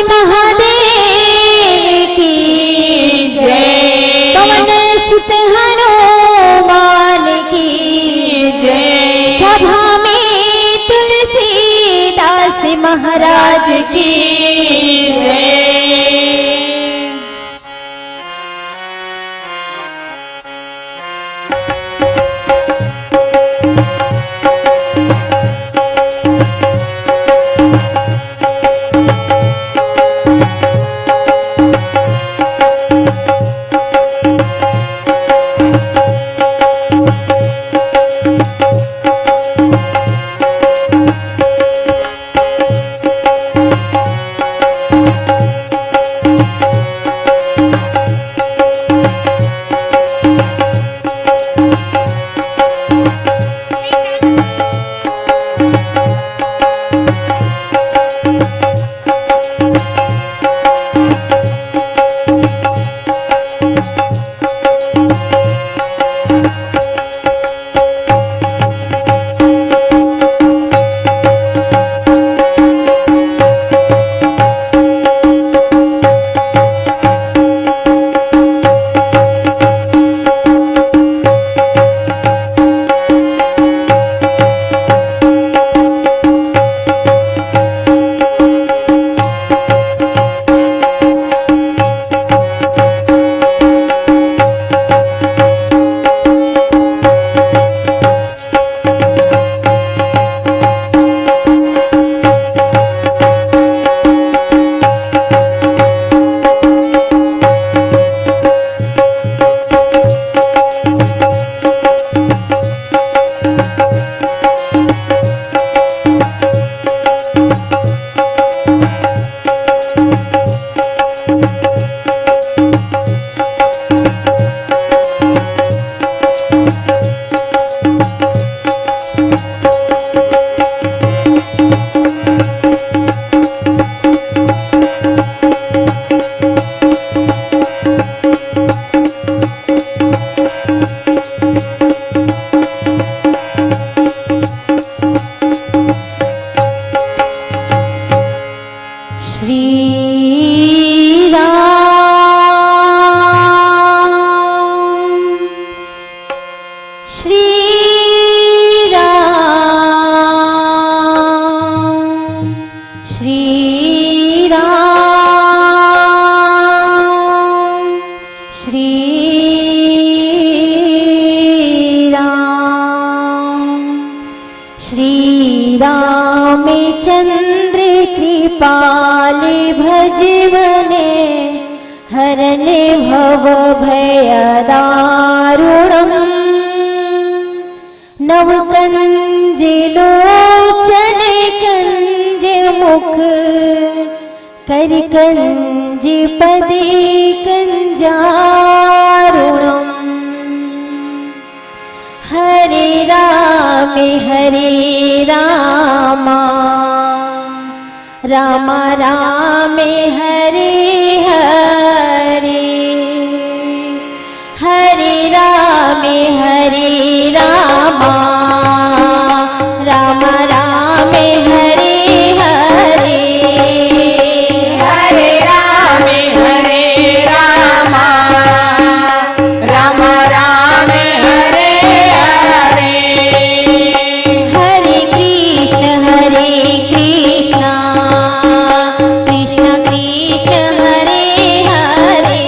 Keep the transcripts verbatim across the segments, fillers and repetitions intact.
महादेव की जय। पवन सुत हनुमान की जय। सभा में तुलसीदास महाराज की जय। श्री राम, श्री राम, श्री राम, श्री राम। श्री रामचंद्र कृपाल भज मने, हरने भव भय दारुणम। नव कंज लोचन कंज मुख, कर कंज पद कंजारुणम। हरे राम हरे रामा, राम राम हरे हरे। हरे राम हरे रामा, राम राम हरे हरे। हरे राम हरे रामा, राम राम हरे हरे। हरे कृष्ण हरे कृष्ण, कृष्ण कृष्ण हरे हरे।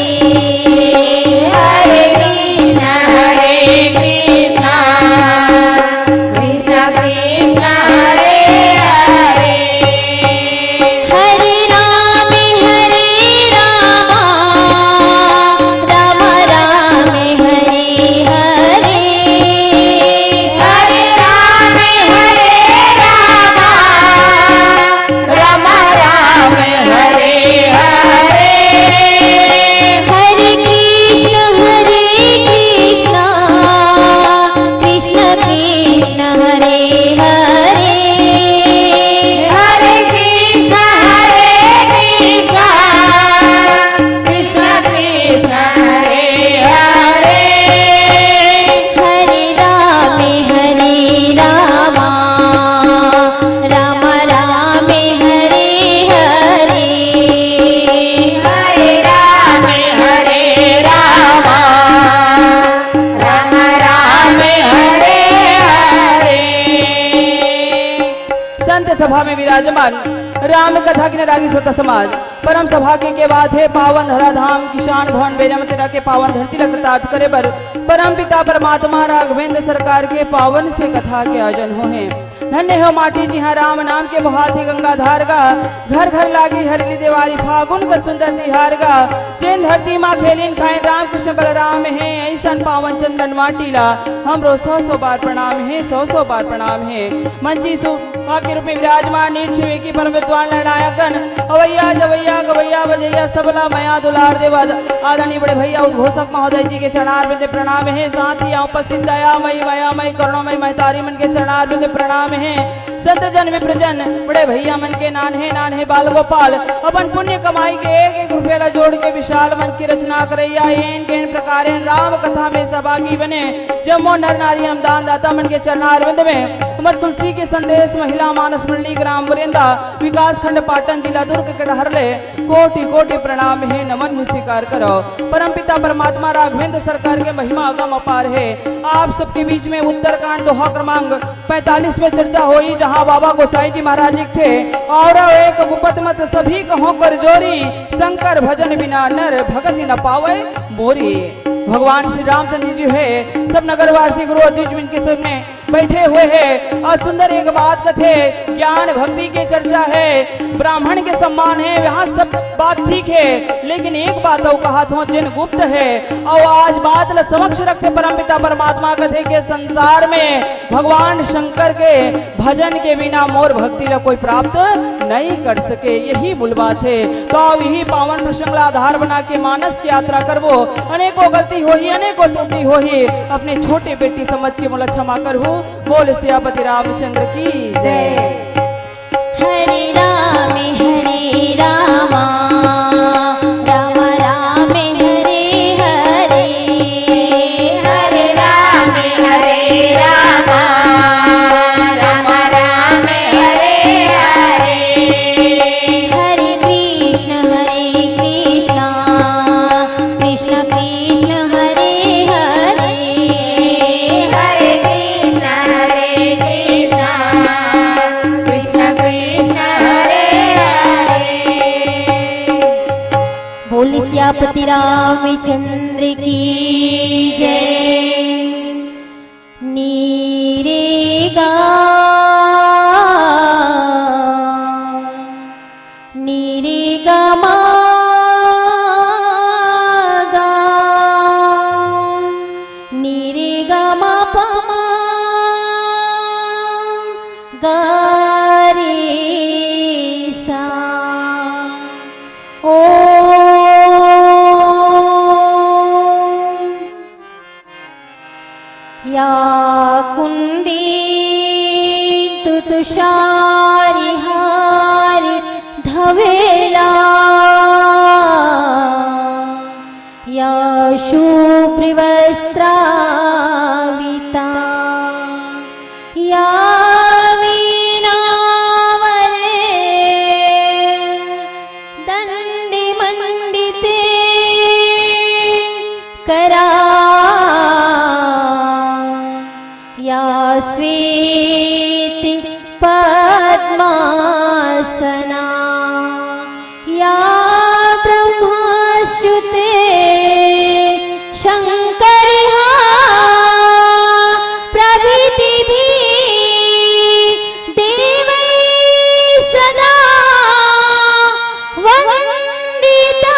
हरे कृष्ण हरे कृष्ण, विराजमान राम कथा के अनुरागी श्रोता समाज, परम सौभाग्य के बात हे, पावन धरा धाम किसान भवन बेरम तेरा के पावन धरती ला कृतार्थ करे बर परम पिता परमात्मा राघवेंद्र सरकार के पावन से कथा के आयोजन होहे। धन्य हो माटी जिहाँ राम नाम के बहात हे गंगा धार गा, घर घर लागी हरली देवारी फागुन का सुंदर तिहार गा। जेन धरती मा खेलिन खाइन राम कृष्ण बलराम हे, अइसन पावन चंदन माटी ला हमरो सौ सौ बार प्रणाम हे, सौ सौ बार प्रणाम हे। मंची सु- के रूप में विराजमान नीच विवेकी परम विद्वान निर्णायक गण, अवैया जवैया गवैया बजैया सबला मया दुलार देवत आदरणीय बड़े भैया उद्घोषक महोदय जी के चरणार बिंद प्रणाम हे। साथ ही यहाँ उपस्थित दयामयी मयामयी करुणामयी महतारी मन के चरणार बिंद प्रणाम हे। संत जन विप्रजन बड़े भैया मन के नान्हे नान्हे बाल गोपाल अपन पुण्य कमाई के एक एक रुपया ला जोड़ के विशाल मंच की रचना करैया एन के एन प्रकारेण राम कथा में सहभागी बने जम्मो नर नारी हम दान दाता मन के चरणार बिंद में हमर तुलसी के संदेश महिला मानस मंडली ग्राम वरेंदा विकास खंड पाटन जिला दुर्ग के डहर ले कोटि कोटि प्रणाम हे, नमन हे, स्वीकार करो। परम पिता परमात्मा राघवेंद्र सरकार के महिमा अगम अपार हे। आप सबके बीच में उत्तरकांड दोहा क्रमांक पैंतालीस में चर्चा होई, जहां बाबा गोसाई जी महाराज लिखथे, और एक गुपत मत सभी कहो कर जोरी, शंकर भजन बिना नर भगति न पावे मोरी। भगवान श्री रामचंद्र जी हे, सब नगरवासी गुरु और द्विज इनके सामने बैठे हुए हे और सुंदर एक बात कथे, ज्ञान भक्ति के चर्चा हे, ब्राह्मण के सम्मान हे, यहाँ सब बात ठीक हे, लेकिन एक बात अउ कहत हों जेन गुप्त हे, अउ आज बात ल समक्ष रखथे परम पिता परमात्मा कथे के संसार में भगवान शंकर के भजन के बिना मोर भक्ति ला कोई प्राप्त नहीं कर सके, यही मूल बात हे। तो अब यही पावन प्रसंग ला आधार बना के मानस की यात्रा करबो। अनेकों गलती होही, अनेकों त्रुटि होही, अपने छोटे बेटी समझ के मोला क्षमा करहू। बोल सियापति रामचंद्र की जय। हरे राम हरे रामा, राम राम हरे हरे। हरे राम हरे रामा, राम राम हरे हरे। हरे कृष्ण हरे कृष्ण, कृष्ण कृष्ण हरे हरे। हरे कृष्ण हरे कृष्ण, कृष्ण कृष्ण हरे हरे। बोल सियापति रामचंद्र की जय। नीरे गा, नीरे गा मा गा, नीरे गा मा पा मा गा रे सा। ओ या कुन्दित तुषारिहार धवेला, या शुभ्रवस्त्रावृता, या वीणावरे दण्डमण्डिते करा, या स्वेति पद्मासना, या ब्रह्माच्युते शंकरिहा प्रभृतिभिः देवैः सदा वन्दिता।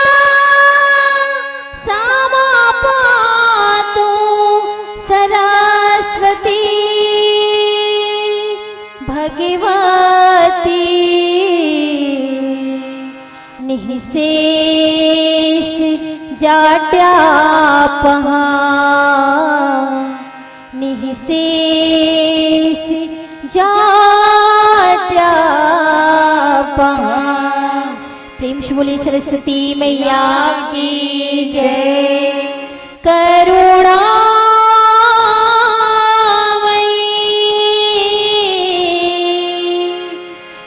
सा मा पातु सरस्वती भगवती। निःशेष जाड्यापहा, निःशेष जाड्यापहा। प्रेम से बोलिए सरस्वती मैया की जय। करुणामयी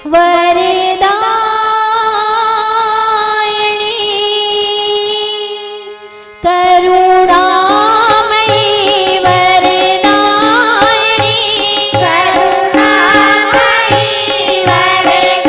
वरदायिनी, करुणामयी वरदायिनी, करुणामयी वरदायिनी।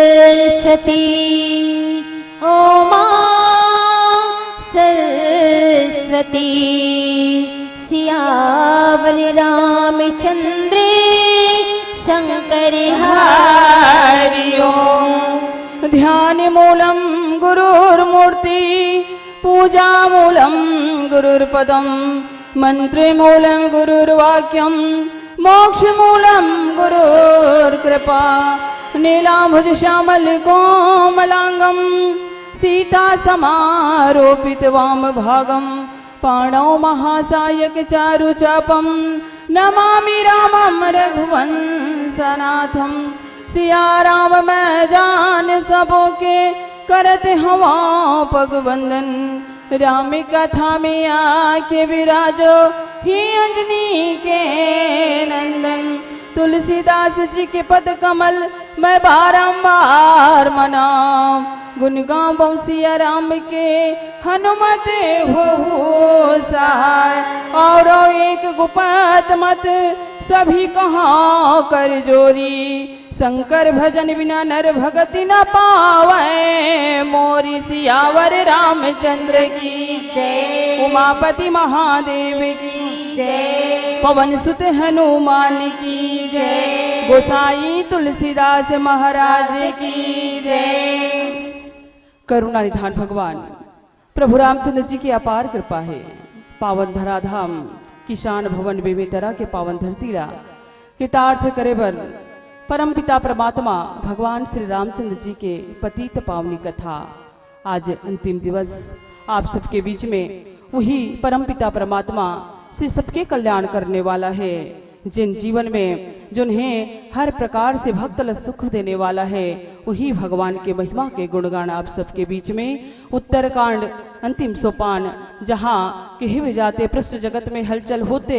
सरस्वती, ओमा सरस्वती, सियावर रामचंद्र शंकर हरि ओम। ध्यान मूलम गुरुर्मूर्ति, पूजा मूलम गुरुर्पदम, मंत्र मूलम गुरुर्वाक्यम, मोक्ष मूलम गुरुर्कृपा। नीलांबुज श्यामल कोमलांगम, सीता समारोपित वाम भागम, पाणौ महासायक चारु चापम, नमामि रामम रघुवंशनाथम। सिया राम मैं जान सबो के, करत हवा पग वंदन। राम कथा में आके विराजो, ही अंजनी के नंदन। तुलसीदास जी के पद कमल मैं बारंबार मनाऊं। गुण गाऊं सिया राम के, हनुमत हो सहाय। और एक गुपत मत सभी कहा कर जोरी, शंकर भजन बिना नर भगति न पावे मोरी। सियावर रामचंद्र की जय। उमापति महादेव की जय। पवन सुत हनुमान की जय। गोसाई तुलसीदास महाराज की जय। करुणा निधान भगवान प्रभु रामचंद्र जी की अपार कृपा है। पावन धराधाम किसान भवन बेमेतरा के पावन धरती ला कृतार्थ करे बर परमपिता परमात्मा भगवान श्री रामचंद्र जी के पतित पावनी कथा आज अंतिम दिवस आप सबके बीच में। वही परमपिता परमात्मा से सबके कल्याण करने वाला है, जिन जीवन में जिन्हें हर प्रकार से भक्त ल सुख देने वाला है, वही भगवान के महिमा के गुणगान आप सबके बीच में। उत्तरकांड अंतिम सोपान, जहाँ कहे भी जाते प्रश्न जगत में हलचल होते,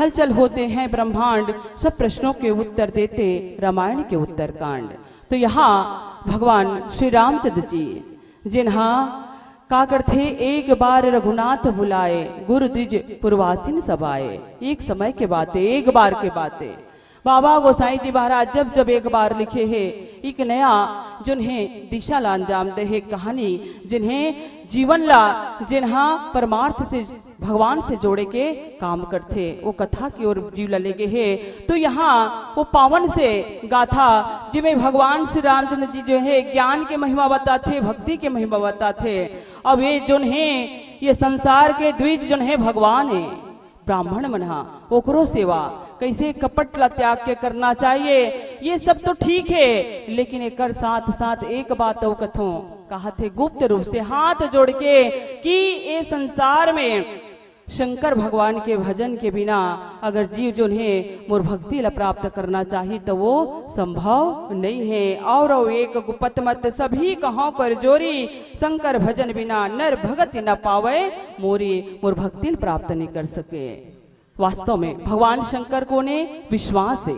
हलचल होते हैं ब्रह्मांड, सब प्रश्नों के उत्तर देते रामायण के उत्तरकांड। तो यहाँ भगवान श्री रामचंद्र जी जिन्हा का करथे, एक बार रघुनाथ बुलाए, गुरु द्विज पुरवासिन सब आए। एक समय के बाते, एक बार के बाते। बाबा गोसाई जी महाराज जब जब एक बार लिखे हे, एक नया जिन्हें दिशा ला अंजाम दे हे कहानी, जिन्हें जीवन ला, जिन्हा परमार्थ से भगवान से जोड़े के काम करथे। वो कथा की ओर जीव ला लेगे हे। तो यहाँ वो पावन से गाथा, जिमे भगवान श्री रामचंद्र जी जो है ज्ञान के महिमा बताथे, भक्ति के महिमा बताथे। अब ये जोन है, ये संसार के द्विज जोन है भगवान है, ब्राह्मण मन हा, ओकरो सेवा कैसे कपट ला त्याग के करना चाहिए, ये सब तो ठीक है, लेकिन एकर साथ साथ एक बात अउ कथों, कहा थे गुप्त रूप से हाथ जोड़ के कि ये संसार में शंकर भगवान के भजन के बिना अगर जीव जोन हे मोर भक्ति ला प्राप्त करना चाही, तो वो संभव नहीं है। और एक गुपत मत सभी कहों कर जोरी, शंकर भजन बिना नर भगति न पावे, मोरी मोर भक्ति ला प्राप्त नहीं कर सके। वास्तव में भगवान शंकर को ने विश्वास है।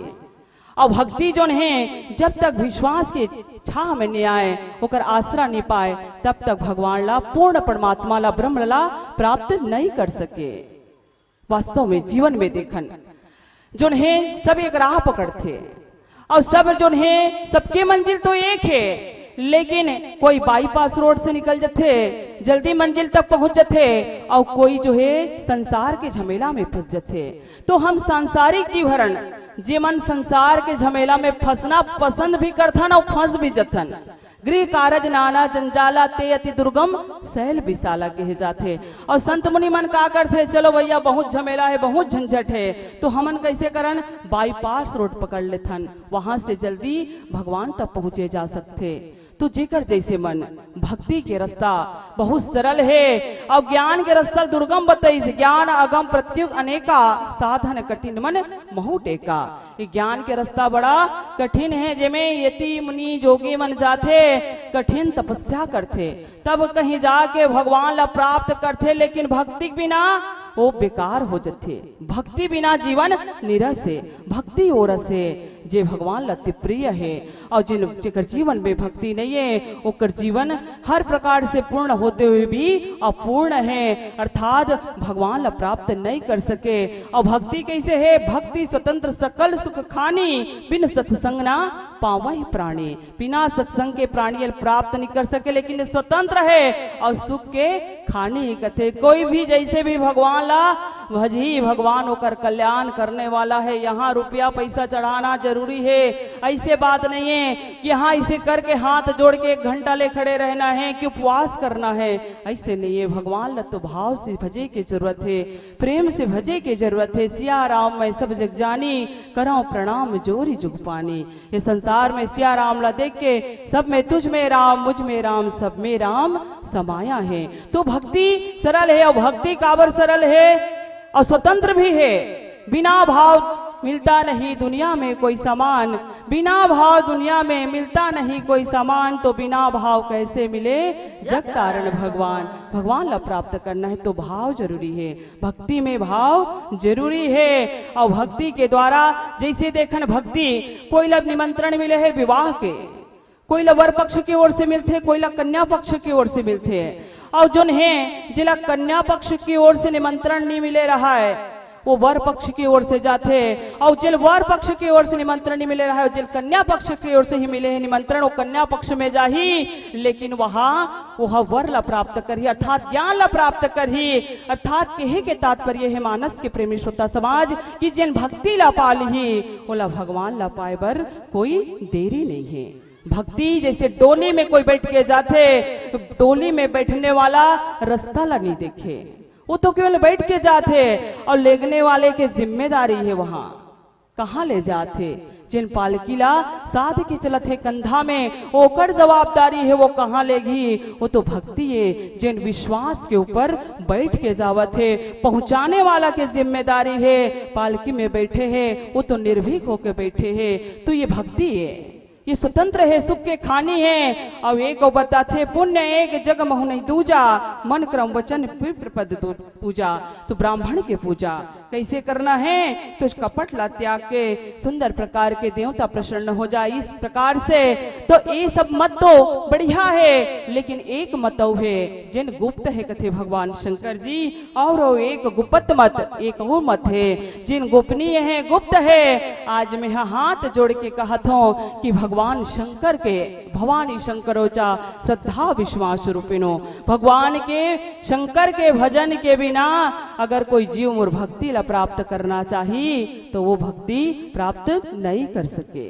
अब भक्ति जोन है, जब तक विश्वास के छाह में नहीं आए, ओकर आसरा नहीं पाए, तब तक भगवान ला, पूर्ण परमात्मा ला, ब्रह्म ला प्राप्त नहीं कर सके। वास्तव में जीवन में देखन, जोन है सब एक राह पकड़थे, और सब जोन है, सबके मंजिल तो एक है, लेकिन कोई बाईपास रोड से निकल जथे, जल्दी मंजिल तक पहुंच जथे, और कोई जो है संसार के झमेला में फंस जथे। तो हम सांसारिक जीव हरन, जेमन संसार के झमेला में फंसना पसंद भी करथन और फंस भी जथन। गृह कारज नाना जंजाला, ते अति दुर्गम शैल विशाला कहे जाथे। और संत मुनि मन का करथे, चलो भैया, बहुत झमेला है, बहुत झंझट है, तो हमन कैसे करन, बाईपास रोड पकड़ लेथन, वहां से जल्दी भगवान तक पहुंचे जा सकथे। तो जेकर जैसे मन, भक्ति के रास्ता बहुत सरल है, और ज्ञान के रास्ता दुर्गम बताइस। ज्ञान अगम प्रत्युग अनेका, साधन कठिन मन महु टेका। ये ज्ञान के रास्ता बड़ा कठिन है, जेमे यति मुनि जोगी मन जाथे, कठिन तपस्या करथे, तब कहीं जाके भगवान ला प्राप्त करथे, लेकिन भक्ति के बिना वो बेकार हो जथे। भक्ति बिना जीवन निरस है, भक्ति ओरस है। जे भगवान ला अति प्रिय हे, और जिन, जेकर जीवन में भक्ति नहीं है, ओकर जीवन हर प्रकार से पूर्ण होते हुए भी अपूर्ण है, अर्थात भगवान ला प्राप्त नहीं कर सके। और भक्ति कैसे है? भक्ति स्वतंत्र सकल सुख खानी, बिन सत्संग ना पावै प्राणी। बिना सत्संग के प्राणी ल प्राप्त नहीं कर सके, लेकिन स्वतंत्र है और सुख के खानी कथे। कोई भी जैसे भी भगवान ला भजही, भगवान ओकर कल्याण करने वाला है। यहाँ रुपया पैसा चढ़ाना जरूरी है, ऐसे बात नहीं है कि यहाँ इसे करके हाथ जोड़ के एक घंटा ले खड़े रहना है कि उपवास करना है, ऐसे नहीं है। भगवान ला तो भाव से भजे के जरूरत है, प्रेम से भजे के जरूरत है। सिया राम मैं सब जग जानी, करौं प्रणाम जोरी जुग पानी। ये संसार में सिया राम ला देख के, सब में तुझ में राम, मुझ में राम, सब में राम समाया है। तो भक्ति सरल है, और भक्ति काबर सरल है और स्वतंत्र भी है। बिना भाव मिलता नहीं दुनिया में कोई सामान, बिना भाव दुनिया में मिलता नहीं कोई सामान, तो बिना भाव कैसे मिले जग तारण भगवान। भगवान ला प्राप्त करना है तो भाव जरूरी है, भक्ति में भाव जरूरी है। और भक्ति के द्वारा जैसे देखन, भक्ति कोई ला निमंत्रण मिले है विवाह के, कोई ला वर पक्ष की ओर से मिलथे, कोई ला कन्या पक्ष की ओर से मिलथे। और जोन है, जेला कन्या पक्ष की ओर से निमंत्रण नहीं मिले रहा है, वो वर पक्ष की ओर से जाथे, और जेल वर पक्ष की ओर से निमंत्रण नहीं मिले रहा है, जेल कन्या पक्ष की ओर से ही मिले है निमंत्रण, वो कन्या पक्ष में जाही, लेकिन वहाँ वह वर ला प्राप्त करही, अर्थात ज्ञान ला प्राप्त करही। अर्थात कहे के तात्पर्य है मानस के प्रेमी श्रोता समाज, कि जेन भक्ति ला पा लिही, ओला भगवान ला पाए बर कोई देरी नहीं है। भक्ति जैसे डोली में कोई बैठ के जाथे, डोली में बैठने वाला रास्ता ला नहीं देखे, वो तो केवल बैठ के जाथे, और लेगने वाले के जिम्मेदारी है वहाँ कहाँ ले जाथे। जेन पालकी ला साध के चलत हे कंधा में, ओकर जवाबदारी है वो कहाँ लेगी। वो तो भक्ति है। जेन विश्वास के ऊपर बैठ के जावत है, पहुँचाने वाला के जिम्मेदारी है। पालकी में बैठे है, वो तो निर्भीक होके बैठे है। तो ये भक्ति है, ये स्वतंत्र है, सुख के खानी है। और एक बताथे, पुण्य एक जग महु नहीं दूजा, मन क्रम वचन विप्र पद दू-, पूजा। तो ब्राह्मण के पूजा कैसे करना है? तो कपट ला त्याग के सुंदर प्रकार के देवता प्रसन्न हो जाए इस प्रकार से। तो ये सब मत तो बढ़िया है, लेकिन एक मतौ है, जेन गुप्त है, कथे भगवान शंकर जी, और वो एक गुप्त मत, एक वो मत है, जेन गोपनीय है, गुप्त है। आज मैं हा-, हाथ जोड़ के कहत हूँ कि भगवान शंकर के, भवानी शंकरोचा श्रद्धा विश्वास रूपिणो, भगवान के शंकर के भजन के बिना अगर कोई जीव मोर भक्ति ला प्राप्त करना चाही, तो वो भक्ति प्राप्त नहीं कर सके।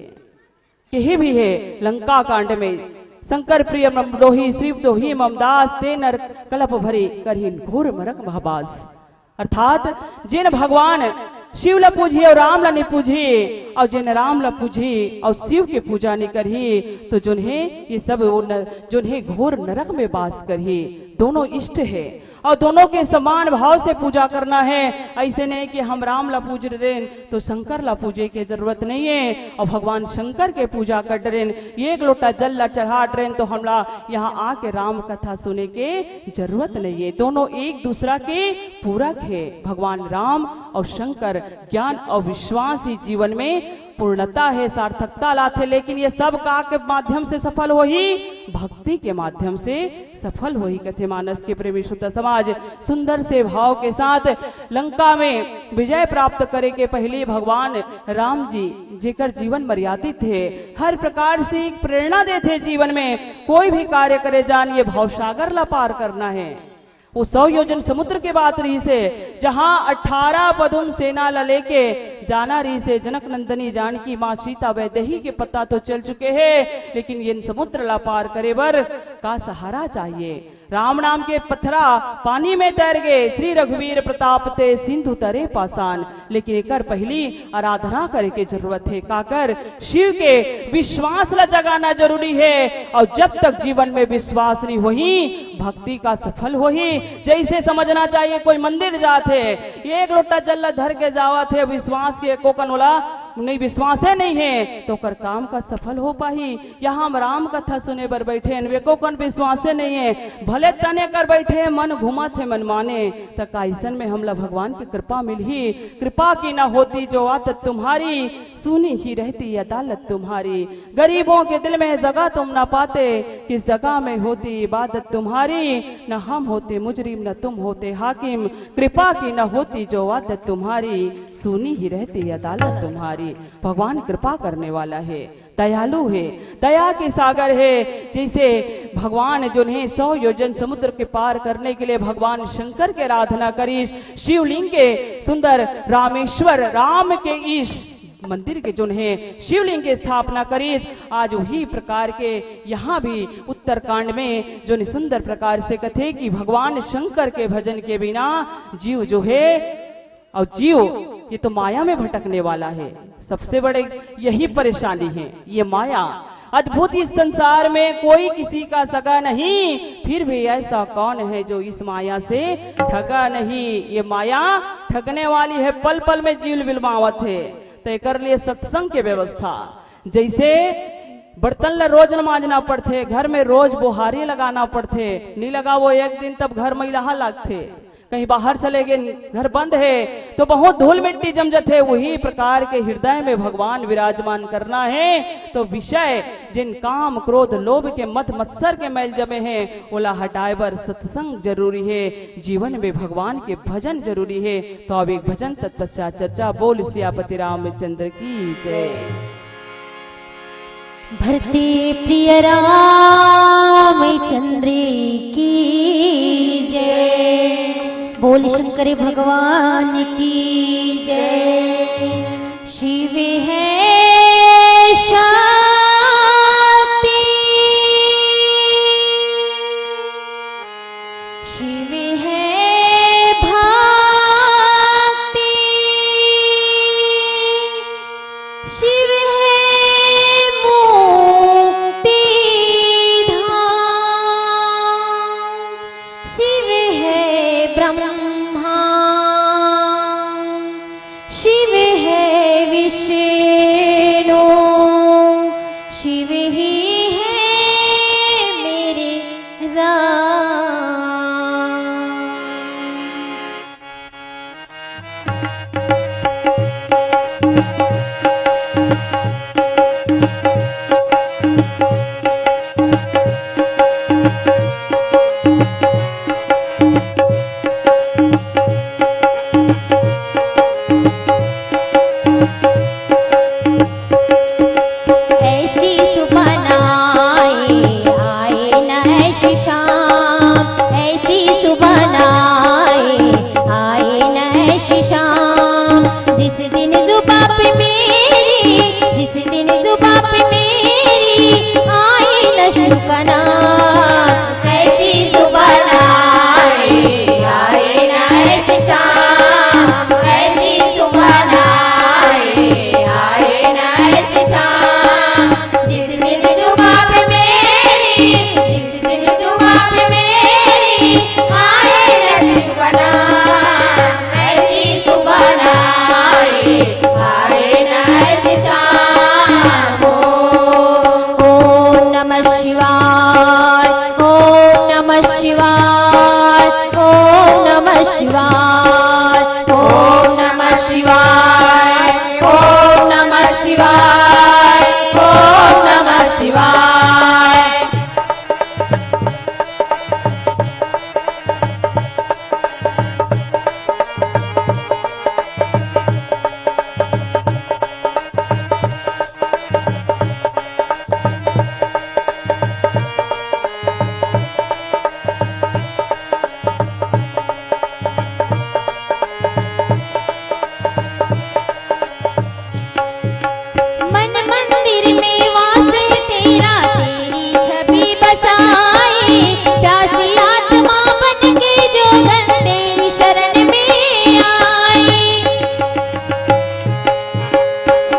यही भी है लंका कांड में, शंकर प्रिय मम दोही, शिव दोही मम दास, ते नर कलप भरे करहिन घोर मरक महाबास। अर्थात जिन भगवान शिव ला पूजी और राम ला नहीं पूजी, और जिन राम ला पूजी और शिव के पूजा नहीं करही, तो जोन हे ये सब वो न-, जोन हे घोर नरक में बास करही। दोनों इष्ट है और दोनों के समान भाव से पूजा करना है। ऐसे नहीं कि हम राम ला पूज रहे हैं तो शंकर ला पूजे के जरूरत नहीं है, और भगवान शंकर के पूजा कर रहे हैं, एक लोटा जल ला चढ़ा रहे हैं तो हमला यहाँ आके राम कथा सुने के जरूरत नहीं है। दोनों एक दूसरा के पूरक है। भगवान राम और शंकर, ज्ञान और विश्वास ही जीवन में पूर्णता है, सार्थकता लाथे। लेकिन ये सब का के माध्यम से सफल होही? भक्ति के माध्यम से सफल होही, कथे मानस के प्रेमी श्रोता समाज। सुंदर से भाव के साथ लंका में विजय प्राप्त करे के पहले भगवान राम जी, जेकर जीवन मर्यादित है, हर प्रकार से एक प्रेरणा देथे जीवन में कोई भी कार्य करे जान, ये भवसागर ला पार करना है। वो सौ योजन समुद्र के बात रहिस हे, जहाँ अठारह पदुम सेना ला लेके जाना रहिस हे। जनक नंदनी जानकी माँ सीता वैदेही के पता तो चल चुके हे, लेकिन ये समुद्र ला पार करे बर का सहारा चाहिए। राम नाम के पथरा पानी में तैर गए, श्री रघुवीर प्रताप ते सिंधु तरे पासान। लेकिन एकर पहली आराधना करे के जरूरत हे। काकर? शिव के विश्वास ला जगाना जरूरी हे। और जब तक जीवन में विश्वास नहीं होही, भक्ति का सफल होही। जैसे समझना चाहिए, कोई मंदिर जात हे, एक लोटा जल ला धर के जावत हे, विश्वास के एको कन ओला नहीं, विश्वासे नहीं हे, त ओकर काम का सफल हो पाही? यहाँ हम राम कथा सुने बर बैठे हन, वेको कन विश्वासे नहीं हे, भले तने कर बैठे हे, मन घुमत हे, मन माने, त का अइसन में हमला भगवान की कृपा मिलही? कृपा की न होती जो आदत तुम्हारी, सूनी ही रहती अदालत तुम्हारी। गरीबों के दिल में जगह तुम ना पाते, किस जगह में होती इबादत तुम्हारी? न हम होते मुजरिम, न तुम होते हाकिम, कृपा की न होती जो आदत तुम्हारी, सूनी ही रहती अदालत तुम्हारी। भगवान कृपा करने वाला हे, दयालु हे, दया के सागर हे। जैसे भगवान जोन हे सौ योजन समुद्र के पार करने के लिए भगवान शंकर के आराधना करिस, शिवलिंग के सुंदर रामेश्वर राम के ईश मंदिर के जोन हे शिवलिंग के स्थापना करिस। आज वही प्रकार के यहाँ भी उत्तरकांड में जोन सुंदर प्रकार से कथे कि भगवान शंकर के भजन के बिना जीव जो हे, अउ जीव ये तो माया में भटकने वाला हे। सबसे बड़े यही परेशानी हे, ये माया। अद्भुत इस संसार में कोई किसी का सगा नहीं, फिर भी ऐसा कौन है जो इस माया से ठगा नहीं? ये माया ठगने वाली हे, पल पल में जीव बिलमावत हे। त एकर लिए सत्संग के व्यवस्था, जैसे बर्तन ला रोज न मांजना पड़थे, घर में रोज बोहारी लगाना पड़थे, नी लगावो एक दिन तब घर मैलहा लागथे। कहीं बाहर चले गए, घर बंद हे, तो बहुत धूल मिट्टी जम जथे। वही प्रकार के हृदय में भगवान विराजमान करना हे, तो विषय जिन काम, क्रोध, लोभ के मद मत्सर के मैल जमे हे, ओला हटाए बर सत्संग जरूरी हे। जीवन में भगवान के भजन जरूरी हे। तो अब एक भजन तत्पश्चात चर्चा। बोल सियापति रामचंद्र की जय। भरते प्रिय रामचंद्र की जय। बोल शंकर भगवान की जय। शिव हे शक्ति, शिव हे भक्ति, शिव हे मुक्ति धाम, शिव हे ब्रह्मा, शिव हे विष्णु, शिव ही हे मेरे राम। ऐसी सुबह ना आए, आए न ऐसी शाम। ऐसी सुबह ना आए, आए न ऐसी शाम। जिस दिन जुबां पे मेरी, जिस दिन जुबां पे मेरी आए न शुरू का नाम। ऐसी सुबह ना आए, आए ना ऐसी शाम। ऐसी सुबह ना आए, आए ना ऐसी शाम। जिस दिन जुबां पे मेरी, जिस दिन जुबां पे मेरी आए न शुरू का नाम। ऐसी सुबह ना आए, आए ना ऐसी शाम। ओम नमः शिवाय, ओम नमः शिवाय, ओम नमः शिवाय, ओम नमः शिवाय, ओम नमः शिवाय, ओम नमः शिवाय। मन मंदिर में वास है तेरा, तेरी छवि बसाए। प्यासी आत्मा बन के जोगन तेरी शरण में आए।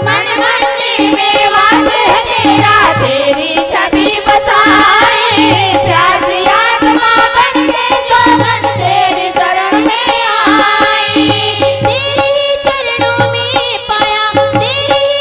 मन मंदिर में वास है तेरा, तेरी छवि बसाए। प्यासी आत्मा बन के जोगन तेरी शरण में आए। तेरे ही चरणों में पाया, तेरे ही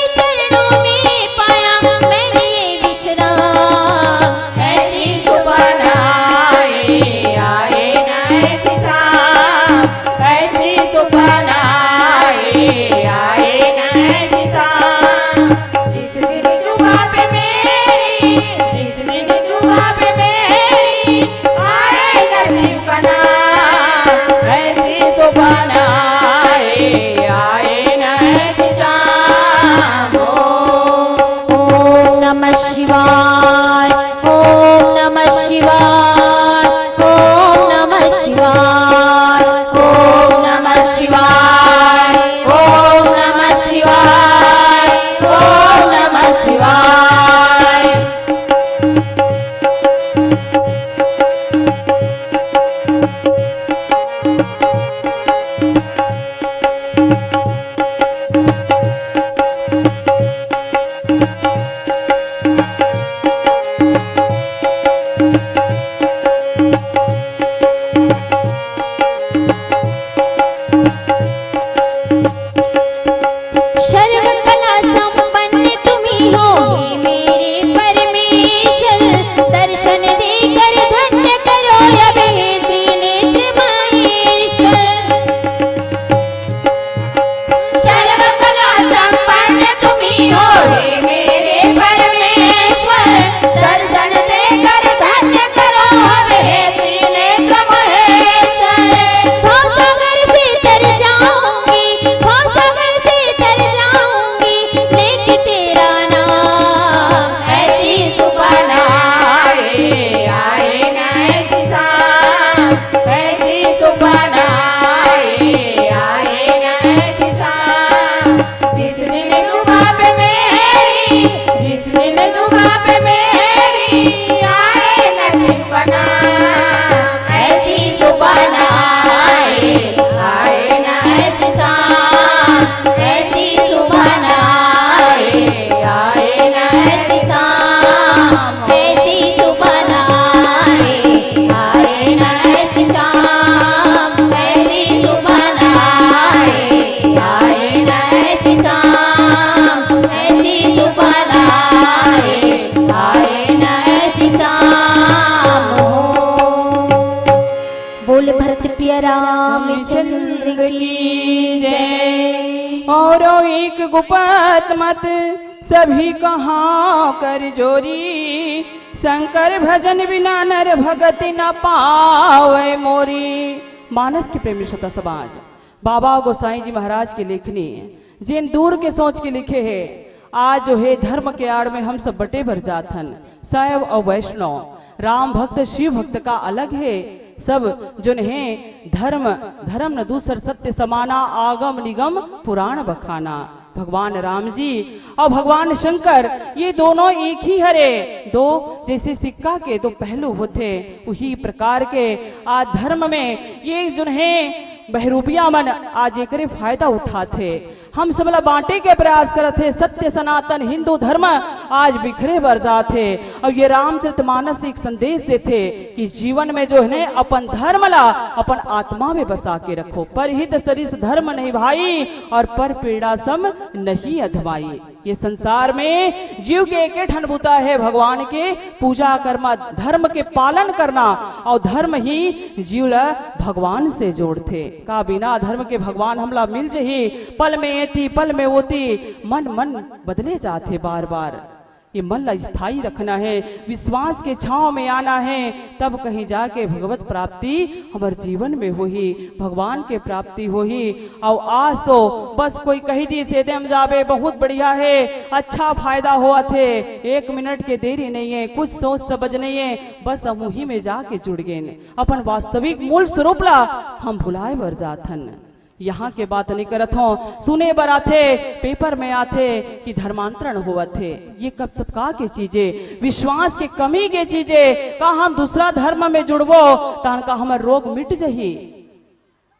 की जय। औरो एक गुपत मत सभी कहां कर जोरी, शंकर भजन बिना नर भगति न पावे मोरी। मानस के प्रेमी श्रोता समाज, बाबा गोसाई जी महाराज के लेखनी, जेन दूर के सोच के लिखे हे, आज जो हे धर्म के आड़ में हम सब बटे बर जात हन। शैव अउ वैष्णव, राम भक्त शिव भक्त का अलग हे। सब जोन हे धर्म, धर्म न दूसर सत्य समाना, आगम निगम पुराण बखाना। भगवान राम जी अउ भगवान शंकर ये दोनों एक ही हरे। दो जैसे सिक्का के दो पहलू होथे, उही प्रकार के आज धर्म में ये जोन हे बहरूपिया मन आज एकरे फायदा उठाथे। हम सब ला बांटे के प्रयास करत हे। सत्य सनातन हिंदू धर्म आज बिखरे बर जात हे। अउ ये रामचरितमानस एक संदेश देथे कि जीवन में जो हे अपन धर्म ला अपन आत्मा में बसा के रखो। परहित सरिस धर्म नहीं भाई, अउ पर पीड़ा सम नहीं अधमाई। ये संसार में जीव के एके ठन बुता हे, भगवान के पूजा करना, धर्म के पालन करना, अउ धर्म ही जीव ला भगवान से जोड़थे। का बिना धर्म के भगवान हमला मिल जही? पल में एती, पल में ओती, मन मन बदले जाथे बार बार। ये मन ला स्थायी रखना हे, विश्वास के छांव में आना हे, तब कहीं जाके भगवत प्राप्ति हमर जीवन में होही, भगवान के प्राप्ति होही। अउ आज तो बस कोई कही दिस, "एदे म जाबे, बहुत बढ़िया हे, अच्छा फायदा होवत हे।" एक मिनट के देरी नहीं हे, कुछ सोच समझ नहीं हे, बस हम उही में जाके जुड़ गेन। अपन वास्तविक मूल स्वरूप ला हम भुलाए बर जात हन। यहाँ के बात नहीं करत हों, सुने बर आथे, पेपर में आथे कि धर्मांतरण होवत हे। ये कब सब का के चीजे, विश्वास के कमी के चीजे। का हम दूसरा धर्म में जुड़बो, तहन का हमर रोग मिट जही?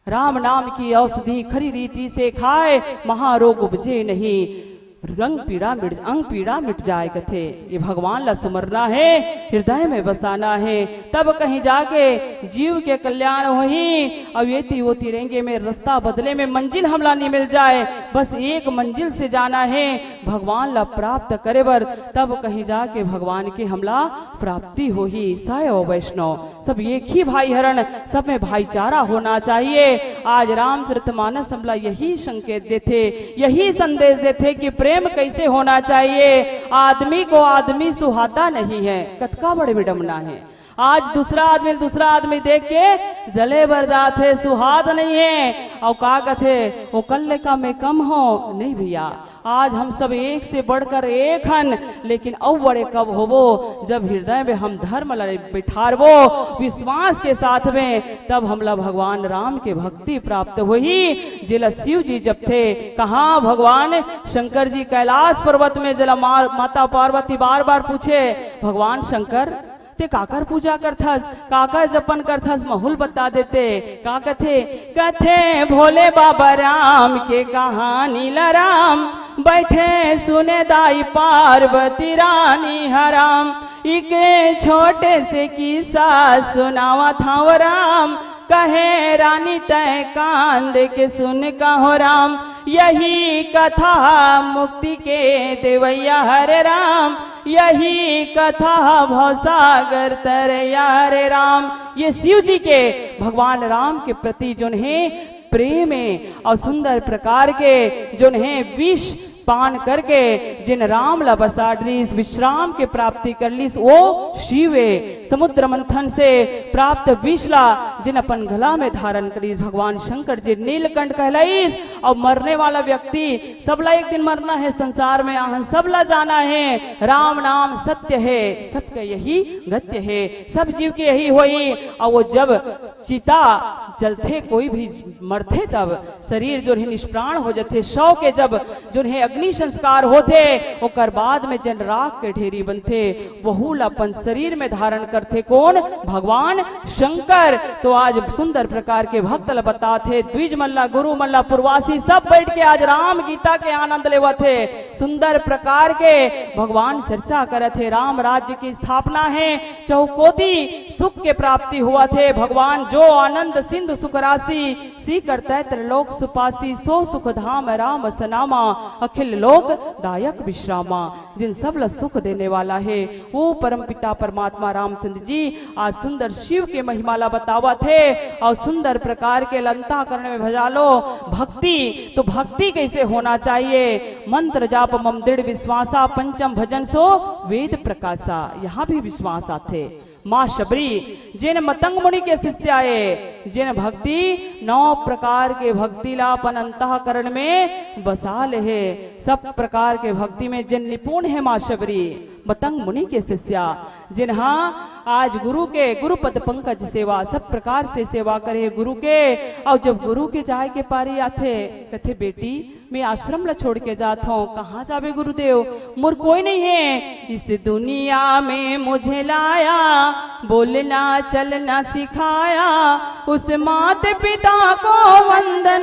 राम नाम की औषधि खरी रीति से खाए, महारोग उपजे नहीं, रंग पीड़ा मिट, अंग पीड़ा मिट जाए कथे। ये भगवान ला सुमरना हे, हृदय में बसाना हे, तब कहीं जाके जीव के कल्याण होही। अउ एती ओती रेंगे में रस्ता बदले में मंजिल हमला नहीं मिल जाए, बस एक मंजिल से जाना हे, भगवान ला प्राप्त करे बर, तब कहीं जाके भगवान के हमला प्राप्ति होही। शैव वैष्णव सब एक ही भाई हरन, सब में भाईचारा होना चाहिए। आज रामचरितमानस हमला यही संकेत देथे, यही संदेश देथे कि प्रेम कैसे होना चाहिए। आदमी को आदमी सुहाता नहीं है। कतका बड़े विडम्बना हे। आज दूसरा आदमी, दूसरा आदमी देख के जले बर जात हे, सुहात नहीं हे। अउ का कथे, "ओ कल ले का मैं कम हों?" नहीं भैया, आज हम सब एक से बढ़कर एक हन, लेकिन अउ बड़े कब होबो, जब हृदय में हम धर्म ला बिठारबो विश्वास के साथ में, तब हमला भगवान राम के भक्ति प्राप्त होही। जेला शिव जी जपथे, कहाँ भगवान शंकर जी कैलाश पर्वत में, जेला मार-, माता पार्वती बार बार पूछे, "भगवान शंकर, ते काकर पूजा करथस, काकर जपन करथस, महूल बता देते।" का कथे? कथे, "भोले बाबा राम के कहानी ला राम, बैठे सुने दाई पार्वती रानी ह राम। इके छोटे से किस्सा सुनावत हंव राम, कहे रानी तैं कांद के सुन कहो राम, यही कथा मुक्ति के देवैया हरे राम, यही कथा भवसागर तरैया हरे राम।" ये शिव जी के, भगवान राम के प्रति जोन हे प्रेम हे अउ सुंदर प्रकार के जोन हे विष पान करके जिन राम ला बसा डरिस, विश्राम के प्राप्ति कर लिस, वो शिव हे। समुद्र मंथन से प्राप्त विष ला जिन अपन गला में धारण करिस, भगवान शंकर जी नीलकंठ कहलाइस। अउ मरने वाला व्यक्ति, सबला एक दिन मरना हे, संसार में आहन, सबला जाना हे। राम नाम सत्य हे, सबके यही गत्य हे। सब जीव के यही होई। अउ वो जब चिता जलथे, कोई भी मरथे, तब शरीर जो हे निष्प्राण हो जथे, शव के जब जो हे अग्नि संस्कार होथे, ओकर बाद में जन राख के ढेरी बनथे, वहू ला अपन शरीर में धारण करथे। कौन? भगवान शंकर। तो आज सुंदर प्रकार के भक्त ला बताथे, द्विज मन ला, गुरु मन ला, पुरवासी सब बैठ के आज राम गीता के आनंद लेवत हे। सुंदर प्रकार के भगवान चर्चा करत हे, राम राज्य की स्थापना हे, चौकोती सुख के प्राप्ति होवत हे। भगवान जो आनंद सिंधु सुख राशि, सी करतै त्रिलोक सुपासी, सो सुख धाम राम सनामा, अखिल लोक दायक विश्रामा। जिन सब ला सुख देने वाला हे, वो परम पिता परमात्मा रामचंद्र जी आज सुंदर शिव के महिमा ला बतावत हे। और सुंदर प्रकार के अंतःकरण में भजा लो भक्ति। तो भक्ति कैसे होना चाहिए? मंत्र जाप मम दृढ़ विश्वासा, पंचम भजन सो वेद प्रकाशा। यहाँ भी विश्वास आथे। माँ शबरी, जेन मतंग मुनि के शिष्या ए, जेन भक्ति, नौ प्रकार के भक्ति ला अपन अंतःकरण में बसा ले हे, सब प्रकार के भक्ति में जेन निपुण हे माँ शबरी, मतंग मुनि के शिष्या, जेन हा आज गुरु के, गुरु पद पंकज सेवा, सब प्रकार से सेवा करे हे गुरु के। और जब गुरु के जाए के पारी आथे, कथे, "बेटी, मैं आश्रम ला छोड़ के जात हूँ।" "कहाँ जाबे गुरुदेव? मोर कोई नहीं है।" "इस दुनिया में मुझे लाया, बोलना चलना सिखाया, उस मात पिता को वंदन,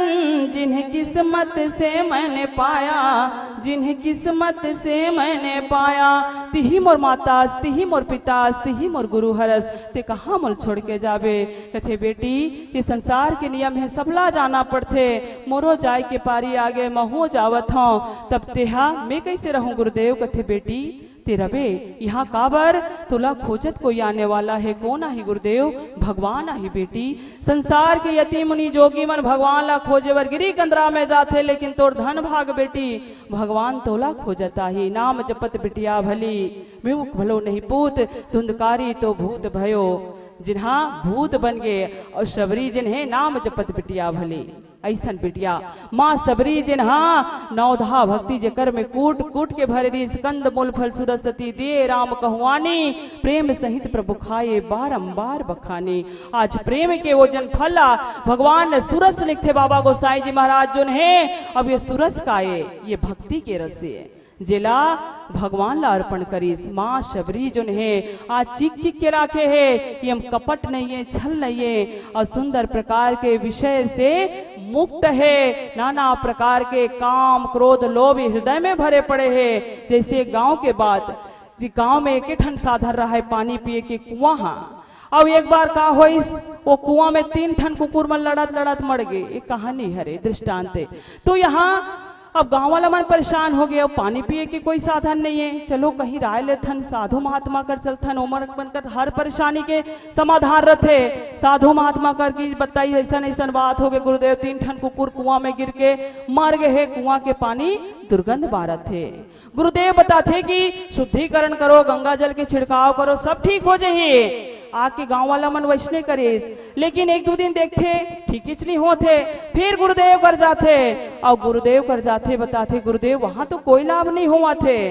जिन्हें किस्मत से मैंने पाया, जिन्हें किस्मत से मैंने पाया।" तिही मोर माता, तिही मोर पिता, तिही मोर गुरु हरस, ते कहाँ मोल छोड़ के जाबे? कथे, "बेटी, ये संसार के नियम हे, सबला जाना पड़थे। मोरो जाए के पारी आगे, महूँ जावत हूँ, तब तेहा मैं कैसे रहूँ गुरुदेव?" कथे, "बेटी, ते रबे यहाँ काबर? तोला खोजत कोई आने वाला हे। कौन आही गुरुदेव? भगवान आही बेटी।" संसार के यति मुनि जोगी मन भगवान ला खोजे बर गिरी कंदरा में जाथे, लेकिन तोर धन भाग बेटी, भगवान तोला खोजत आही। नाम जपत बिटिया भली, मुख भलो नहीं पूत, धुंधकारी तो भूत भयो। जिन्हा भूत बन गे और शबरी जिन्हें नाम जपत बिटिया भली। ऐसन बिटिया माँ शबरी जिन्हा नवधा भक्ति जेकर में कूट कूट के भरे रहिस, कंद मूल फल सुरस सती दिए राम कहवानी, प्रेम सहित प्रभु खाए बारंबार बखानी। आज प्रेम के वो जन फल ला भगवान ने सुरस लिखथे बाबा गोसाई जी महाराज जोन हे। अब ये सुरस का ए, ये भक्ति के रस ए। जेला भगवान ला अर्पण करिस। माँ शबरी जोन हे, आज चीख चीख के राखे हे, ये हम कपट नहीं है, छल नहीं है, और सुंदर प्रकार के विषय से मुक्त हे। नाना प्रकार के काम, क्रोध, लोभ हृदय में भरे पड़े हे। जैसे गांव के बात, जी, गांव में एक ठन साधन रहा है, पानी पिए के कुआं हा, अउ एक बार का होइस, वो कुआं में तीन ठन कुकुर मन लड़त लड़त मर गे। ये कहानी हरे, दृष्टांत ए। तो यहाँ अब गांव वाला मन परेशान हो गे, अब पानी पिए के कोई साधन नहीं है। चलो कहीं राय लेथन, साधु महात्मा कर चलथन, ओमन मन कर हर परेशानी के समाधान रथे। साधु महात्मा कर की बताई, ऐसन ऐसन बात हो गे गुरुदेव, तीन ठन कुकुर कुआं में गिर के मर गे हे, कुआं के पानी दुर्गंध मारत हे। गुरुदेव बताथे कि शुद्धिकरण करो, गंगा जल के छिड़काव करो, सब ठीक हो जाही। आके गांव वाला मन वैसने करिस, लेकिन एक दू दिन देखथे, ठीकेच नहीं होत हे। फिर गुरुदेव कर जाथे, अउ गुरुदेव कर जाथे, बताथे, "गुरुदेव, वहां तो कोई लाभ नहीं होवत हे।"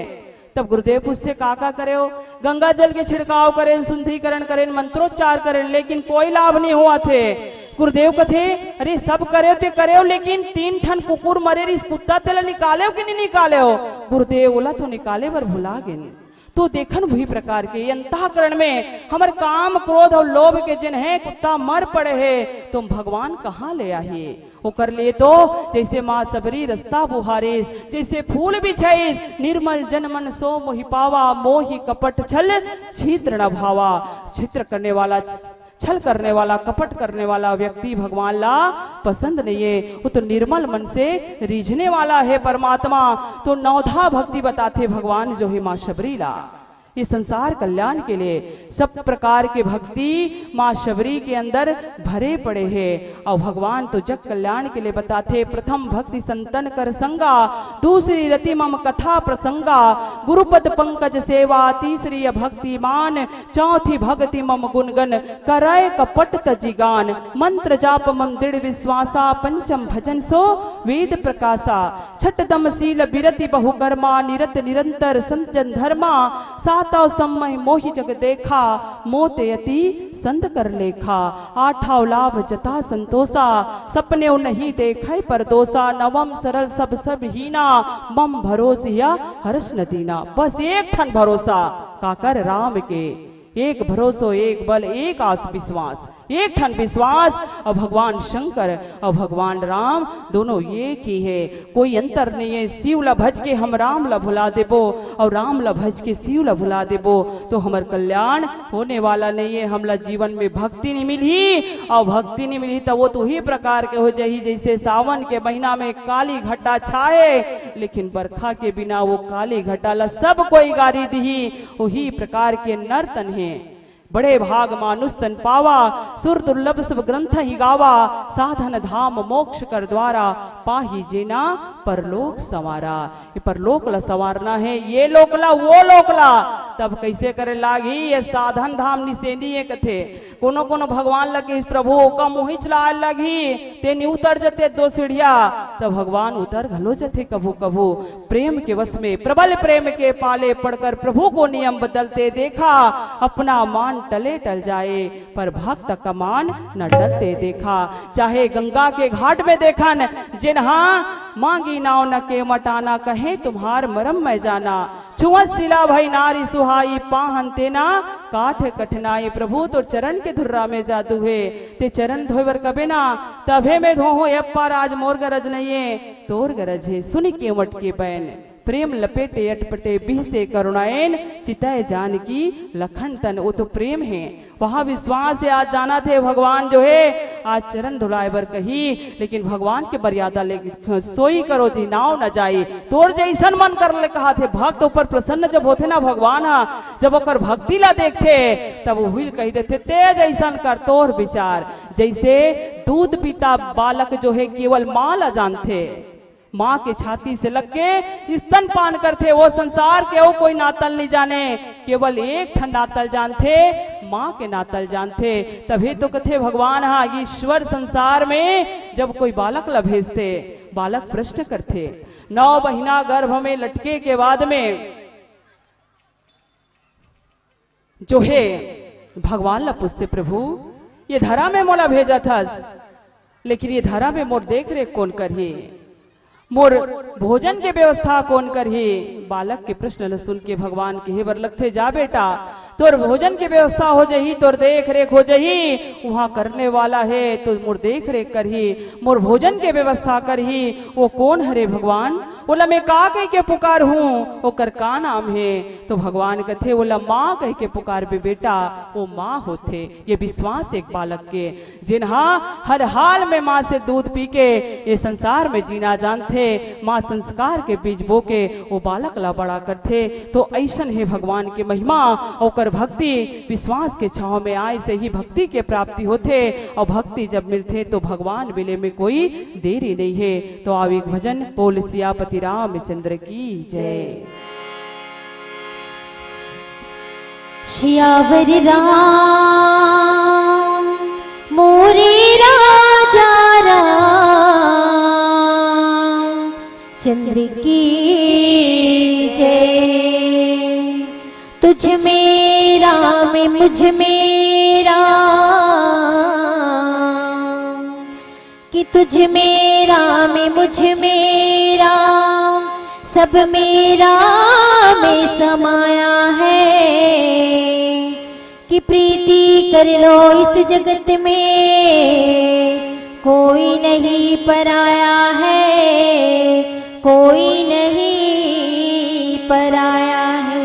तब गुरुदेव पूछथे, "का का करेव?" "गंगा जल के छिड़काव करेन, शुद्धिकरण करेन, मंत्रोच्चार करेन, लेकिन कोई लाभ नहीं होवत हे।" गुरुदेव कथे, "अरे, सब करेव ते करेव, लेकिन तीन ठन कुकुर मरे रिहिस, कुत्ता तेला निकालेव कि नहीं निकालेव?" गुरुदेव ओला तो निकाले बर भुला गेन। तो देखन वही प्रकार के अंतःकरण में हमर काम, क्रोध और लोभ के जिन हे कुत्ता मर पड़े हे, तो भगवान कहाँ ले आही? ओकर लिए तो जैसे माँ शबरी रस्ता बुहारिस, जैसे फूल बिछाइस, "निर्मल जन मन सो मोहि पावा, मोहि कपट छल छिद्र न भावा।" छिद्र करने वाला, छल करने वाला, कपट करने वाला व्यक्ति भगवान ला पसंद नहीं है। वो तो निर्मल मन से रीझने वाला है परमात्मा। तो नवधा भक्ति बताथे भगवान जो है माँ शबरी ला। ये संसार कल्याण के लिए सब प्रकार के भक्ति माँ शबरी के अंदर भरे पड़े हैं। और भगवान तो जग कल्याण के लिए बताथे, "प्रथम भक्ति संतन कर संगा, दूसरी रति मम कथा प्रसंगा, गुरुपद पंकज सेवा तीसरी अभक्ति मान, चौथी भक्ति मम गुणगन, करय कपट तजि गान, मंत्र जाप मम दृढ़ विश्वासा, पंचम भजन सो वेद प्रकाशा, छठ दम शील बिरति बहु कर्मा, निरत निरंतर संजन धर्मा, सातव समय मोहि जग देखा, मोते अति संत कर लेखा, आठव लाभ जथा संतोषा, सपनेव नहीं देखै परदोषा, नवम सरल सब सब हीना, मम भरोसिया हर्ष न दीना।" बस एक ठन भरोसा काकर? राम के। एक भरोसो, एक बल, एक आस विश्वास, एक ठन विश्वास। अउ भगवान शंकर अउ भगवान राम दोनों एक ही हे, कोई अंतर नहीं हे। शिव ला भज के हम राम ला भुला देबो अउ राम ला भज के शिव ला भुला देबो तो हमर कल्याण होने वाला नहीं हे। हमला जीवन में भक्ति नहीं मिलही अउ भक्ति नहीं मिलही त वो तो उही प्रकार के हो जाही जैसे सावन के महीना में काली घटा छाए, लेकिन बरखा के बिना वो काली घटा ला सब कोई गारी दिही। उही प्रकार के नर तन हे। बड़े भाग मानुष तन पावा, सुर दुर्लभ सब ग्रंथ ही गावा। साधन धाम मोक्ष कर द्वारा, पाही जेना परलोक संवारा। ये परलोक ला संवारना हे, ये लोक ला, वो लोक ला। तब कैसे करे लागही? ये साधन धाम निसेनी हे कथे। कोनो कोनो भगवान लगे, "प्रभु, ओका मोहिच ला लगही, तेनी उतर जथे दो सीढ़िया।" तब भगवान उतर घलो जथे कभू कभू। प्रेम के वश में, प्रबल प्रेम के पाले पड़कर प्रभु को नियम बदलते देखा, अपना मान टले टल जाए, पर भक्त का मान न टलते देखा। चाहे गंगा के घाट में देखन, जिन्हा मांगी नाव न केवट आना, कहे तुम्हार मरम मैं जाना। छुअत सिला भई नारी सुहाई, पाहन तेना काठ कठिनाई। प्रभु तोर चरण के धुर्रा में जादू हे, ते चरण धोए बर कबे ना, तभे में धोहूं, ए पार आज मोर गरज नइये, तोर गरज हे। सुनि केवट के बैन, प्रेम लपेटे अटपटे, बिहसे करुणाएन, चितय जानकी लखन तन। वो तो प्रेम हे, वहाँ विश्वास हे। आज जानत हे भगवान जो हे, आज चरण धुलाए बर कही, लेकिन भगवान के मर्यादा ले सोई करो जी, नाव न जाई। तोर जैसन मन कर ले कहाथे। भक्त ऊपर प्रसन्न जब होथे ना भगवान हा, जब ओकर भक्ति ला देखथे, तब उही ल कहि देथे, "ते जैसन कर, तोर विचार।" जैसे दूध पीता बालक जो हे, केवल माँ ला जानथे, माँ के छाती से लग के स्तनपान करथे, वो संसार के अउ कोई नातल नहीं जाने, केवल एक ठन नातल जानथे, माँ के नातल जानथे। तभे तो कथे भगवान हा, ईश्वर संसार में जब कोई बालक ला भेजथे, बालक प्रश्न करथे, नौ महीना गर्भ में लटके के बाद में जो हे भगवान ला पूछथे, "प्रभु, ये धरा में मोला भेजत हस, लेकिन ये धरा में मोर देख रेख कोन करही? मोर भोजन के व्यवस्था कोन करही?" बालक के प्रश्न ला सुन के भगवान कहे बर लगथे, "जा बेटा, तोर भोजन के व्यवस्था हो जही, तोर देख रेख हो जही, उहाँ करने वाला हे तो मोर देख रेख करही, मोर भोजन के व्यवस्था करही, वो कोन हरे भगवान? ओला मैं का कहि के पुकारहूँ, ओकर का नाम हे?" तो भगवान कथे, "ओला माँ कहि के पुकारबे बेटा, वो माँ होथे।" ये विश्वास एक बालक के, जिन्हा हर हाल में माँ से दूध पी के ये संसार में जीना जानथे, माँ संस्कार के बीज बो के वो बालक ला बड़ा करथे। तो ऐसन हे भगवान के महिमा, ओकर भक्ति विश्वास के छाँव में आए से ही भक्ति के प्राप्ति होथे, अउ भक्ति जब मिलथे तो भगवान मिले में कोई देरी नहीं हे। तो आव एक भजन, बोल सियापति रामचंद्र की जय। सियावर राम मोरे राजा राम चंद्र की जय। तुझ में राम, मुझ में राम, कि तुझ में राम, मुझ में राम, सब में राम समाया है। कि प्रीति कर लो इस जगत में, कोई नहीं पराया है, कोई नहीं पराया है।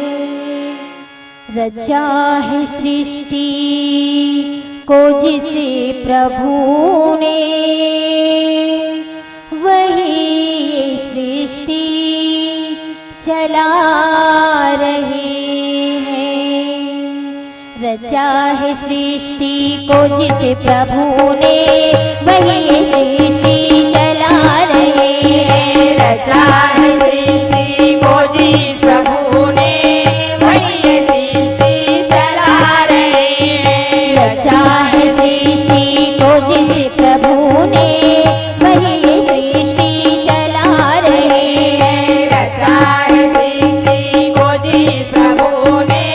रचा है सृष्टि को जिस प्रभु ने, वही सृष्टि चला रहे हैं। रचा है सृष्टि को जिस प्रभु ने, वही सृष्टि चला रहे हैं। रचा है सृष्टि को जिस प्रभु ने, वही सृष्टि चला रहे हैं। रचा है सृष्टि को जिस प्रभु ने, वही सृष्टि चला रहे हैं। रचा है सृष्टि को जिस प्रभु ने,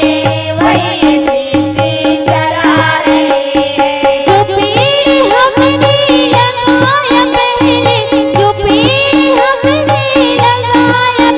वही सृष्टि चला रहे हैं। जो पेड़ हमने लगाया पहले, जो पेड़ हमने लगाया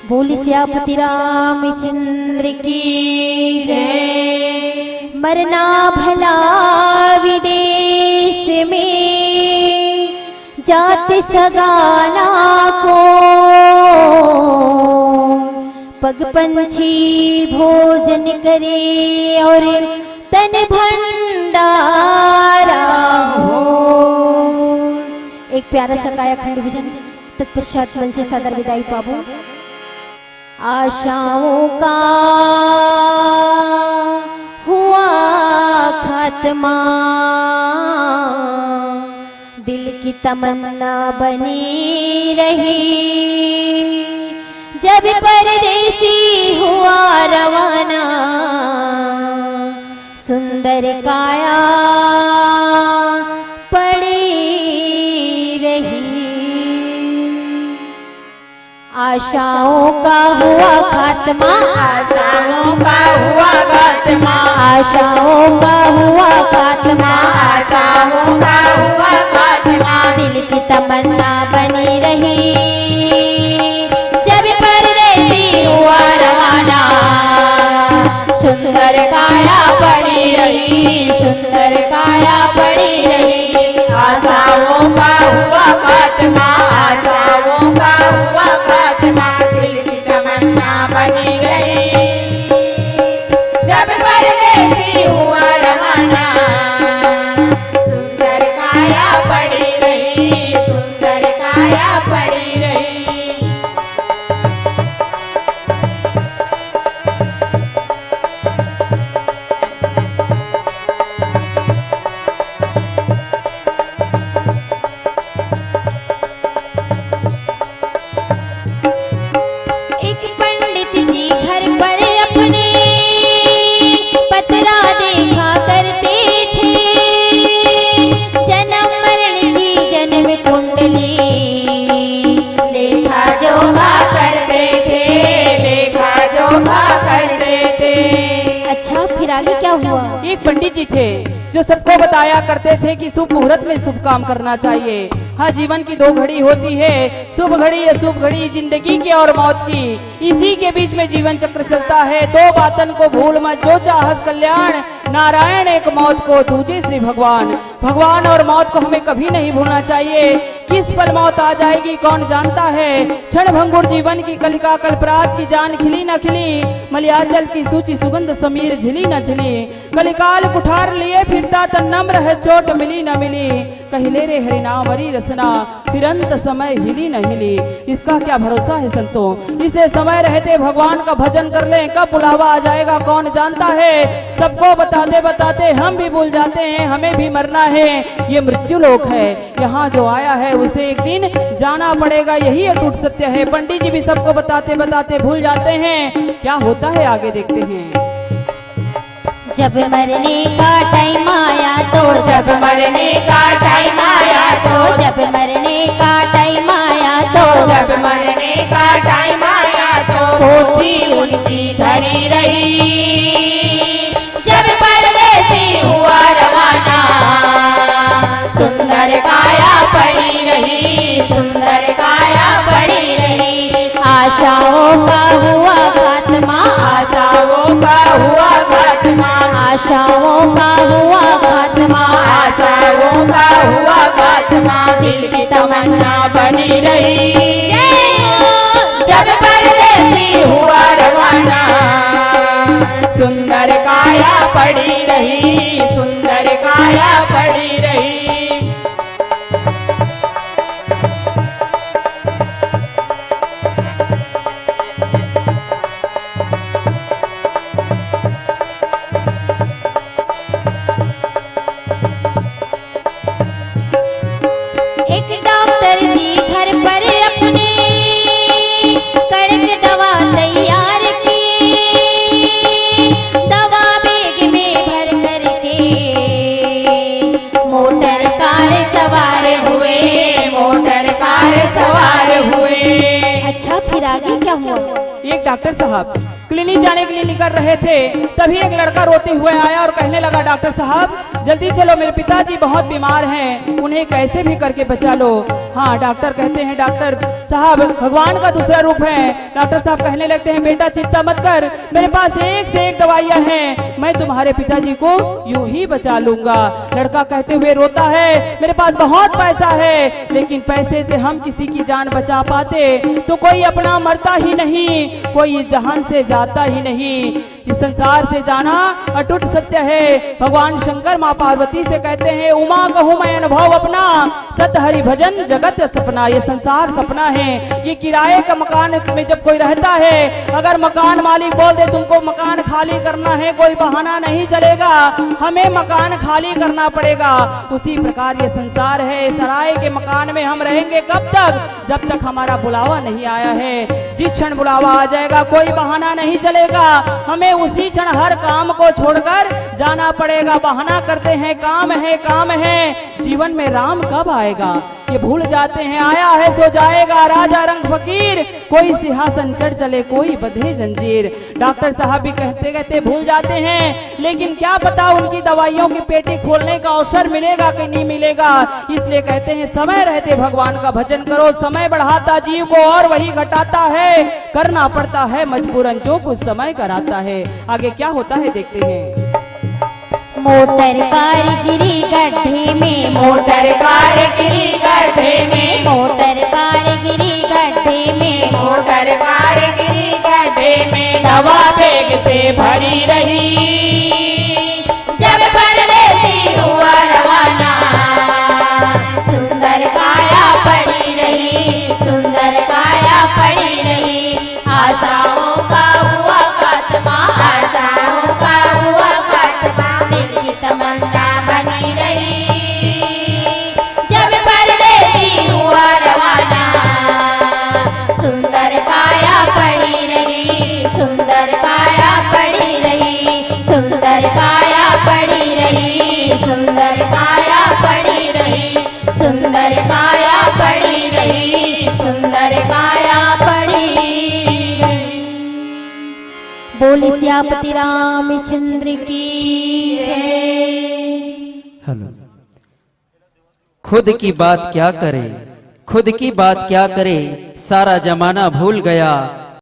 बोल सियापति रामचंद्र की जय। मरना भला विदेश में, जात सगाना को, पग पंछी भोजन करे और तन भंडारा हो। एक प्यारा सा कायाखंड भजन, तत्पश्चात मन से सादर विदाई पाबो। आशाओं का हुआ खात्मा, दिल की तमन्ना बनी रही। जब परदेसी हुआ रवाना, सुंदर काया पड़ी रही। आशाओं का हुआ खात्मा, आशाओं का हुआ खात्मा, आशाओं का हुआ खात्मा, आशाओं का हुआ खात्मा। दिल की तमन्ना बनी रही, जब परदेसी हुआ रवाना, सुंदर काया पड़ी रही, सुंदर काया पड़ी रही। आशाओं का हुआ खात्मा, आशाओं का हुआ खात्मा, दिल की तमन्ना बनी रही। जब परदेसी हुआ रवाना, सुंदर काया पड़ी रही, सुंदर काया पड़ी रही। एक पंडित जी घर पर अपने पतरा देखा करते थे, जन्म मरण की जन्म कुंडली लेखा जोखा करते थे, लेखा जोखा करते थे। अच्छा, फिर आगे क्या हुआ? एक पंडित जी थे जो सबको बताया करते थे कि शुभ मुहूर्त में शुभ काम करना चाहिए। हाँ, जीवन की दो घड़ी होती है, शुभ घड़ी, अशुभ घड़ी, जिंदगी की और मौत की। इसी के बीच में जीवन चक्र चलता है। दो बातन को भूल मत, जो चाहस कल्याण, नारायण एक मौत को, दूजे श्री भगवान। भगवान और मौत को हमें कभी नहीं भूलना चाहिए। किस पल मौत आ जाएगी, कौन जानता है। क्षण भंगुर जीवन की कलिका, कल प्रात की जान खिली न खिली, मलयाचल की सूची सुगंध समीर झिली न झिली। कलिकाल कुठार लिए फिरता तन नम्र है, चोट मिली न मिली। कहिले रे हरि नाम हरि रसना, फिरंत समय हिली न हिली। इसका क्या भरोसा है संतों, इसलिए समय रहते भगवान का भजन कर लें। कब बुलावा आ जाएगा, कौन जानता है। सबको बताते बताते हम भी भूल जाते हैं, हमें भी मरना है। ये मृत्यु लोक है, यहाँ जो आया है उसे एक दिन जाना पड़ेगा, यही अटूट सत्य है। पंडित जी भी सबको बताते बताते भूल जाते हैं। क्या होता है, आगे देखते हैं। जब मरने का टाइम आया तो, जब मरने का टाइम आया तो, जब मरने का टाइम आया तो, जब मरने का टाइम आया तो, पोथी उनकी धरी रही। जब परदेसी हुआ रवाना, सुंदर काया पड़ी रही, सुंदर काया पड़ी रही। आशाओं का हुआ खात्मा, आशाओं का हुआ खात्मा, आशाओं का हुआ खात्मा, आशाओं का हुआ खात्मा। दिल की तमन्ना बनी रही। जय हो। जब परदेसी हुआ रवाना, सुंदर काया पड़ी रही, सुंदर काया पड़ी रही। एक डॉक्टर जी घर पर अपने कड़क दवा तैयार की, दवा बैग में भर करके मोटर कार सवार हुए, मोटर कार सवार हुए। अच्छा, फिर आगे क्या हुआ? एक डॉक्टर साहब क्लिनिक जाने के लिए निकल रहे थे, तभी एक लड़का रोते हुए आया और कहने लगा, "डॉक्टर साहब, जल्दी चलो, मेरे पिताजी बहुत बीमार हैं, उन्हें कैसे भी करके बचा लो।" हाँ, डॉक्टर कहते हैं, "डॉक्टर साहब भगवान का दूसरा रूप है।" डॉक्टर साहब कहने लगते हैं, "बेटा, चिंता मत कर, मेरे पास एक से एक दवाइयाँ हैं, मैं तुम्हारे पिताजी को यूं ही बचा लूंगा।" लड़का कहते हुए रोता है, "मेरे पास बहुत पैसा है, लेकिन पैसे से हम किसी की जान बचा पाते तो कोई अपना मरता ही नहीं, कोई जहान से जाता ही नहीं। इस संसार से जाना अटूट सत्य है।" भगवान शंकर माँ पार्वती से कहते हैं, "उमा कहूँ मैं अनुभव अपना, सत हरि भजन जगत सपना।" ये संसार सपना है, ये किराए का मकान में जब कोई रहता है, अगर मकान मालिक बोल दे, "तुमको मकान खाली करना है, कोई बहाना नहीं चलेगा, हमें मकान खाली करना पड़ेगा।" उसी प्रकार ये संसार है, सराय के मकान में हम रहेंगे कब तक? जब तक हमारा बुलावा नहीं आया है। जिस क्षण बुलावा आ जाएगा, कोई बहाना नहीं चलेगा, हमें उसी क्षण हर काम को छोड़कर जाना पड़ेगा। बहाना करते हैं, "काम है, काम है, जीवन में राम कब आएगा?" ये भूल जाते हैं, "आया है सो जाएगा, राजा रंग फकीर, कोई सिंहासन चढ़ चले, कोई बंधे जंजीर।" डॉक्टर साहब भी कहते कहते भूल जाते हैं, लेकिन क्या पता उनकी दवाइयों की पेटी खोलने का अवसर मिलेगा कि नहीं मिलेगा। इसलिए कहते हैं, समय रहते भगवान का भजन करो। समय बढ़ाता जीव को और वही घटाता है, करना पड़ता है मजबूरन जो कुछ समय कराता है। आगे क्या होता है, देखते हैं। मोटर कार गिरी गड्ढे में, मोटर कार गिरी गड्ढे में, मोटर कार गिरी गड्ढे में, मोटर कार गिरी गड्ढे में, दवा बैग से भरी रही। जब परदेसी हुआ रवाना, सुंदर काया पड़ी रही, सुंदर काया पड़ी रही। आशाओं का हुआ खात्मा, आशाओं का हुआ खात्मा, दिल की तमन्ना बनी रही। जब परदेसी हुआ रवाना, सुंदर काया पड़ी रही, सुंदर काया पड़ी रही, सुंदर काया पड़ी रही, सुंदर काया पड़ी रही, सुंदर काया पड़ी रही, सुंदर काया पड़ी रही। बोल सियापति रामचंद्र की जय। हेलो। खुद की बात क्या करे, खुद की बात क्या करे, सारा जमाना भूल गया।